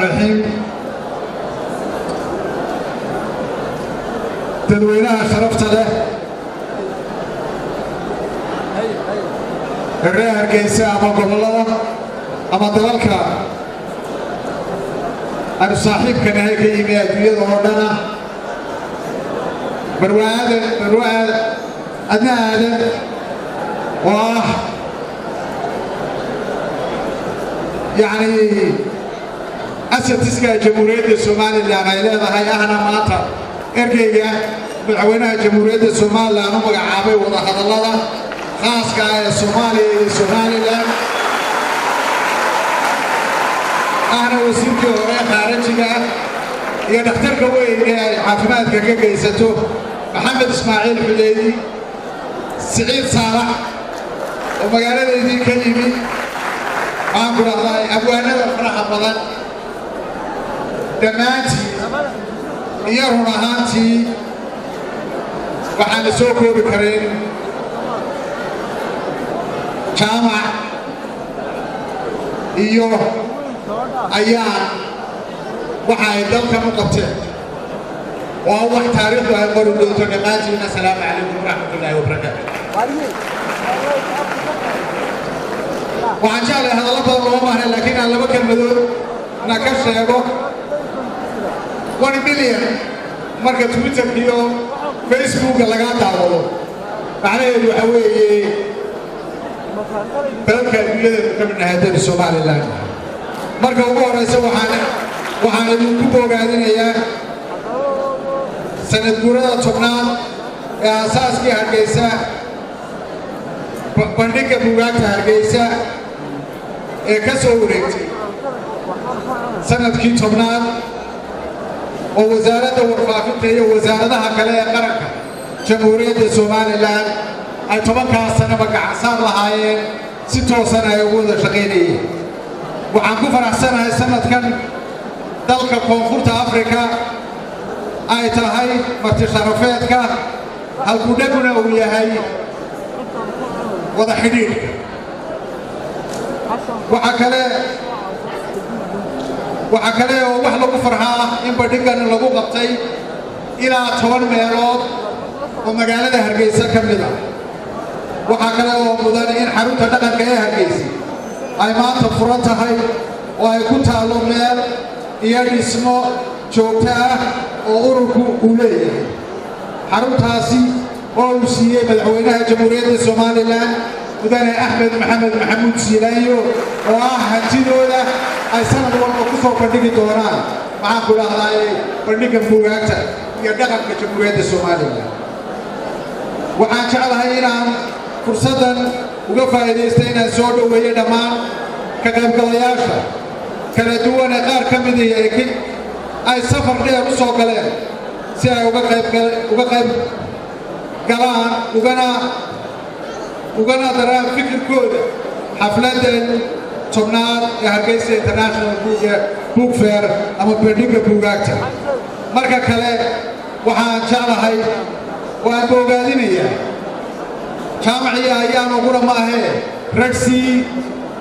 الرحيم. Dadweynaha sharafta leh reer Hargeysa ama gobollada ama dalalka aanu saaxiibka nahay ka yimi adduunyada oo dhan ah, Marwo Aadan, Marwo Adna Aadan oo ah yacni asset-iska Jamhuuriyadda Somaliland ay leedahay, ahna maanta ergeyga madaxweynaha Jamhuuriyadda Somaliland u magacaabay wadahadallada khaaska ah ee Soomaaliya iyo Somaliland, ahna wasiirkii hore khaarajiga iyo dhakhtarka weyn ee ay caafimaadka ka geysato, Maxamed Ismaaciil Xudeydi, Siciid Saalax oo magaaladeydii ka yimi, maxaan ku dhahdaa, abwaanada faraha badan dhammaantii iyo run ahaantii waxaana soo koobi karin Jaamac iyo Ayaan waxa ay dalkan u qabteen waa wax taariikhdu ay qori doonto. Dhammaantiina asalaamu calaykum waraxmat ullaahi wabarakaatu. Waxaan jeclahay hadallo badan looma baahna, laakiin aan laba kelmadood na ka sheego. 1 million marka Twitterka iyo Facebooka lagaa daawado, macnaheedu waxa weeye dalalka adduunyadeedu ka mid nahay haddaynu Somaliland. Marka ugu horeysa waxaan idinku bogaadinayaa sanad guurada 10aad ee aasaaskii Hargeysa, Bandhigga Buugaagta Hargeysa ee ka soo wareegtay sanadkii 10aad, oo Wasaaradda Warfaafinta iyo wasaaradaha kale ee qaranka Jamhuuriyadda Somaliland ay 10kaas sanaba gacansaar lahaayeen, si toosan ay ugu wada shaqaynayeen. Waxaan ku faraxsanahay sanadkan dalka Koonfurta Afrika ay tahay marti sharafeedka, halkudheguna uu yahay wada xidhiidhka. Waxaa kale oo wax lagu farxaa in bandhiggan lagu qabtay ilaa 10 meelood oo magaalada Hargeysa ka mid ah. Waxaa kale oo mudan in xarunta dhaqanka ee Hargeysa ay maanta furan tahay oo ay ku taallo meel iyo dhismo joogto ah oo ururku uu leeyahay, xaruntaasi oo uu siiyey madaxweynaha Jamhuuriyadda Somaliland, Mudane Axmed Maxamed Maxamuud Siilaanyo, oo ah hantidooda ay sanad walba ku soo bandhigi doonaan, maxaan ku dhahdaay, bandhigga buugaagta iyo dhaqanka Jamhuuriyadda Somaliland. Waxaan jeclahay inaan fursaddan uga faa'iidaysta inaan soo dhoweeyo dhammaan ka qaybgalayaasha kala duwan ee qaar ka mid ihi ay safar dheer u soo galeen si ay uga qayb galaan ugana daraan fikirkooda xafladdan 10aad ee Hargeysa International Book Fair ama bandhigga buugaagta. Marka kale waxaan jeclahay waan bogaadinayaa Jaamaciya Ayaan uguna maahee Red Sea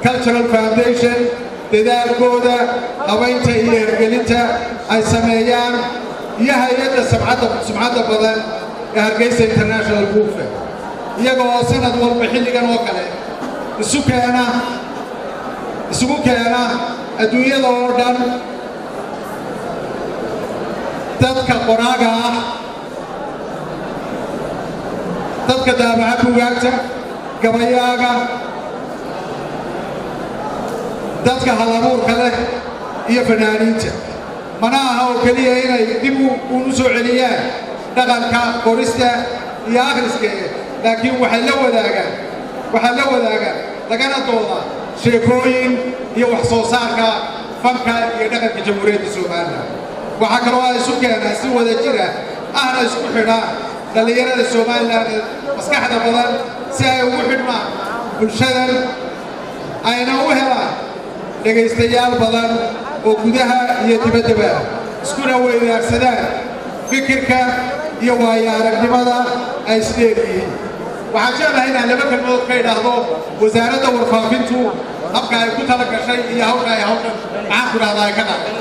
Cultural Foundation dadaalkooda habaynta iyo hergelinta ay sameeyaan iyo hay-adda sumcadda badan ee Hargeysa International Book Fair, iyaga oo sanad walba xilligan oo kale isu keena isugu keena adduunyada oo dhan dadka qoraaga ah, dadka daabaca bugaagta, gabayaaga, dadka halabuurka leh iyo fanaaniinta. Mana aha oo keliya inay dib uunu soo celiyaan dhaqanka qorista iyo akhriska, laakiin waxay la wadaagaan lagana doodaa sheekooyin iyo wax soo saarka fanka iyo dhaqanka Jamhuuriyadda Somaliland. Waxaa kaloo ay isu keenaan si wada jira ahna isku xidhaan dhallinyarada Somaliland ee maskaxda badan si ay ugu xidhmaan bulshadan ayna u helaan dhegaystayaal badan oo gudaha iyo dibaddaba, iskuna weydaarsadaan fikirka iyo waayo aragnimada ay isdheer yihiin. Waxaan jeclahay inaan laba kelmadood ka idhaahdo Wasaaradda Warfaafintu habka ay ku tala gashay iyo hawsha ay hawshan, maxaan ku dhahdaa, ay ka qaaday.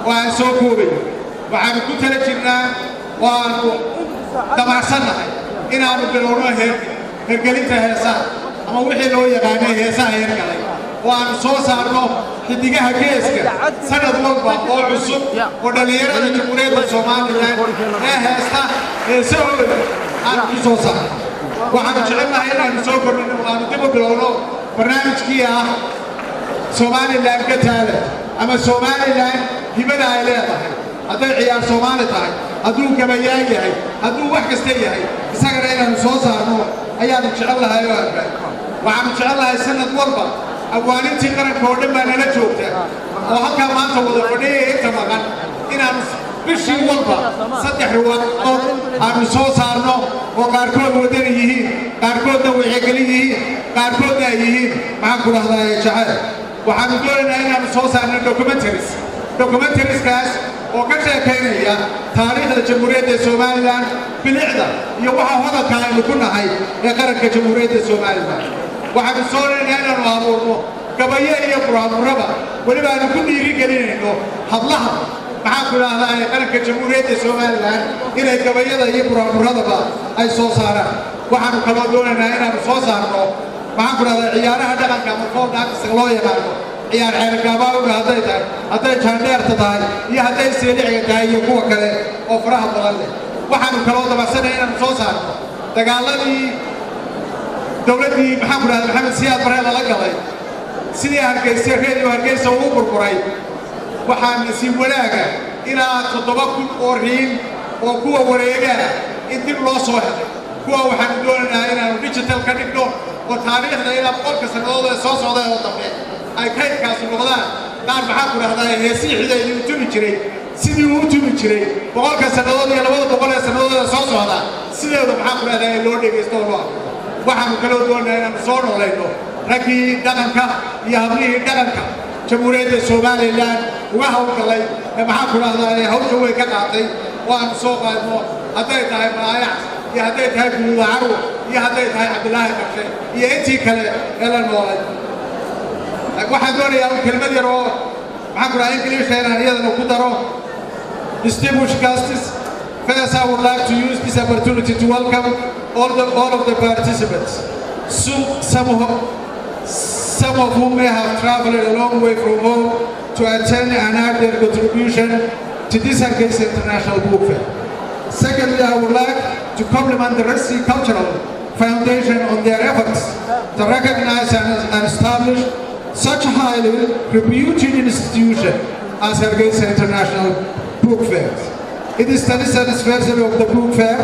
Oo aan soo koobayo, waxaanu ku tala jirnaa oo aanu damacsannahay inaannu bilowno hergelinta heesaha ama wixii loo yaqaanay heesaha hergalay, oo aanu soo saarno xiddigaha geeska sanad walba oo cusub oo dhallinyarada Jamhuuriyadda Somaliland ee heesta heesahooda aanu ku soo saarno. Waxaanu jecelnahay inaanu soo kordhino oo aanu dib u bilowno barnaamijkii ah Somaliland Got Talent ama Somaliland hibada ay leedahay, hadday ciyaar Soomaali tahay, hadduu gabayaa yahay, hadduu wax kasta yahay, isagana inaanu soo saarno ayaanu jecel lahay. Oo arba waxaanu jecel lahay sanad walba abwaanintii qaranka oo dhan baa nala joogta oo halkaa maanta wada fadhiya inta maqan inaanu bishii walba saddex riwaayadood aanu soo saarno, oo qaarkood wadani yihiin, qaarkoodna wacyigelin yihiin, qaarkoodna ay yihiin, maxaan ku dhahdaa, jacayl. Waxaanu doonaynaa inaanu soo saarno documentaries, documentarieskaas oo ka sheekaynaya taariikhda Jamhuuriyadda Somaliland, bilicda iyo waxa hodanka aynu ku nahay ee qaranka Jamhuuriyadda Somaliland. Waxaanu soonaynaa inaanu abuurno gabayo iyo buraanburaba, weliba aanu ku dhiiri gelinayno hablaha, maxaan ku idhaahdaa, ee qaranka Jamhuuriyadda Somaliland inay gabayada iyo buraanburadaba ay soo saaraan. Waxaanu kaloo doonaynaa inaanu soo saarno, maxaan ku dhahdaa, ciyaaraha dhaqanka ama folk dance loo yaqaano, ciyaar xeergaabaaga hadday tahay, hadday jaandheerta tahay iyo hadday seeliciga tahay iyo kuwa kale oo faraha badan leh. Waxaanu kaloo dabacsanay inaanu soo saarno dagaaladii dowladdii, maxaan ku dhahdaa, Maxamed Siyaad Barre lala galay, sidii Hargeysa, Reediyo Hargeysa ugu burburay. Waxaa nasiib wanaaga ilaa 7000 oo riin oo kuwa wareegaa in dib loo soo helay. Kuwa waxaanu doonaynaa inaanu digital ka dhigno oo taariikhda ilaa 100-ka sannadood ee soo socda oo dambe ay kaydkaasi noqdaan qaar, maxaan ku dhahdaa, heesihii xideedii u tumi jiray sidii uu u tumi jiray 100-ka sannadood iyo 200 ee sannadood ee soo socda sideedu, maxaan ku dhahdaa, loo dhegaysto oo loo aqriyo. Waxaanu kaloo doonaynaa inaanu soo noolayno raggii dhaqanka iyo hablihii dhaqanka Jamhuuriyadda Somaliland uga hawlgalay ee, maxaan ku dhahdaa, hawsha weyn ka qaatay oo aanu soo qaadno, hadday tahay Malaayac iyo hadday tahay Guduuda Carwo iyo hadday tahay Cabdilaahi Qarshe iyo intii kale ee la noolay. Waxaan doonayaa un kelmad yar oo, maxaan ku dhahaa, Ingiliishka inaan iyadana ku daro. Distinguished guests, first I would like to use this opportunity to welcome all of the participants, some of whom may have traveled a long way from home to attend and add their contribution to this Hargeisa International Book Fair. Secondly, I would like to compliment the Red Sea Cultural Foundation on their efforts to recognize and establish such a highly reputed institution as Hargeisa International Book Fairs. It is the anniversary of the book fair,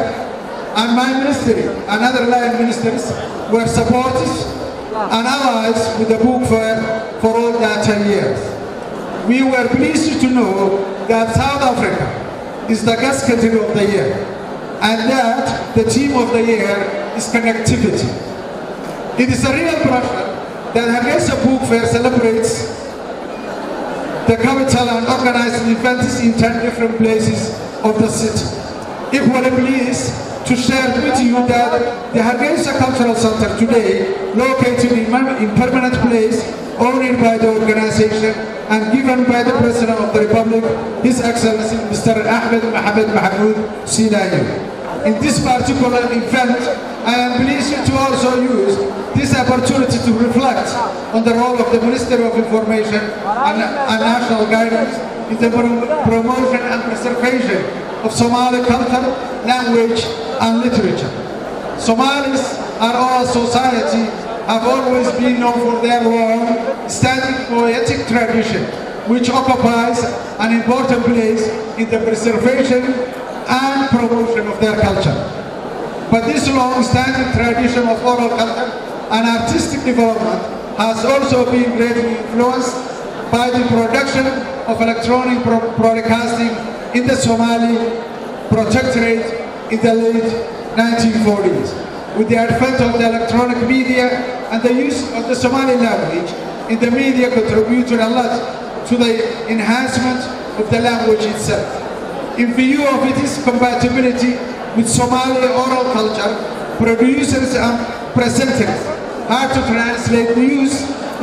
and my ministry and other line ministers were supporters and allies with the book fair for all that 10 years. We were pleased to know that South Africa is the guest country of the year and that the theme of the year is connectivity. It is a real pleasure that Hargeisa Book Fair celebrates the capital and organizes events in 10 different places of the city. Equally pleased to share with you that the Hargeisa Cultural Center today, located in permanent place, owned by the organization and given by the President of the Republic, His Excellency Mr. Ahmed Mohamed Mahmoud Silanyo. In this particular event, I am pleased to also use this opportunity to reflect on the role of the Ministry of Information and National Guidance in the promotion and preservation of Somali culture, language, and literature. Somalis are all society have always been known for their long-standing poetic tradition, which occupies an important place in the preservation and promotion of their culture. But this long-standing tradition of oral culture and artistic development has also been greatly influenced by the production of electronic broadcasting in the Somali Protectorate in the late 1940s. With the advent of the electronic media and the use of the Somali language in the media contributed a lot to the enhancement of the language itself. In view of its compatibility with Somali oral culture, producers and presenters had to translate news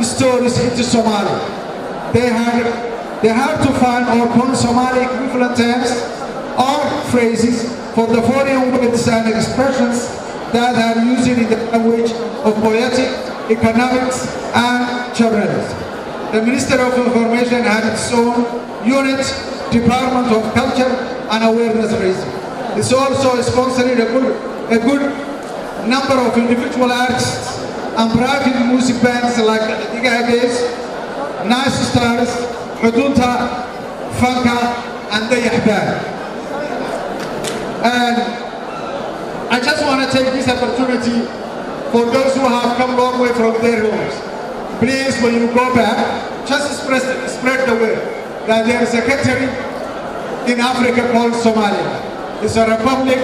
stories into Somali. They had They have to find or coin Somali equivalent terms or phrases for the foreign words and expressions that are used in the language of poetic, economics, and journalism. The Ministry of Information had its own unit, Department of Culture and Awareness Raising. It's also sponsoring a good number of individual artists and private music bands like Xidigaha Gees, Nice Stars, Xudunta, Fanka, and Dayax Band. And I just want to take this opportunity for those who have come long way from their homes. Please, when you go back, just spread the word that there is a country in Africa called Somalia. It's a republic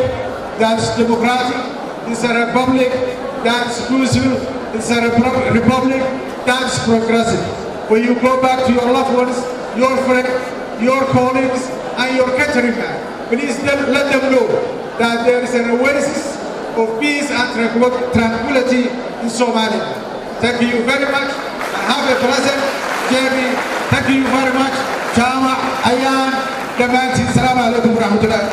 that's democratic. It's a republic that's peaceful. It's a republic that's progressive. When you go back to your loved ones, your friends, your colleagues, and your countrymen, please let them know that there is an oasis of peace and tranquility in Somalia. Thank you very much and have a pleasant journey. Thank you very much. Jaamac ayaan dhammaantiin. Asalaamu calaykum waraxmatullahi.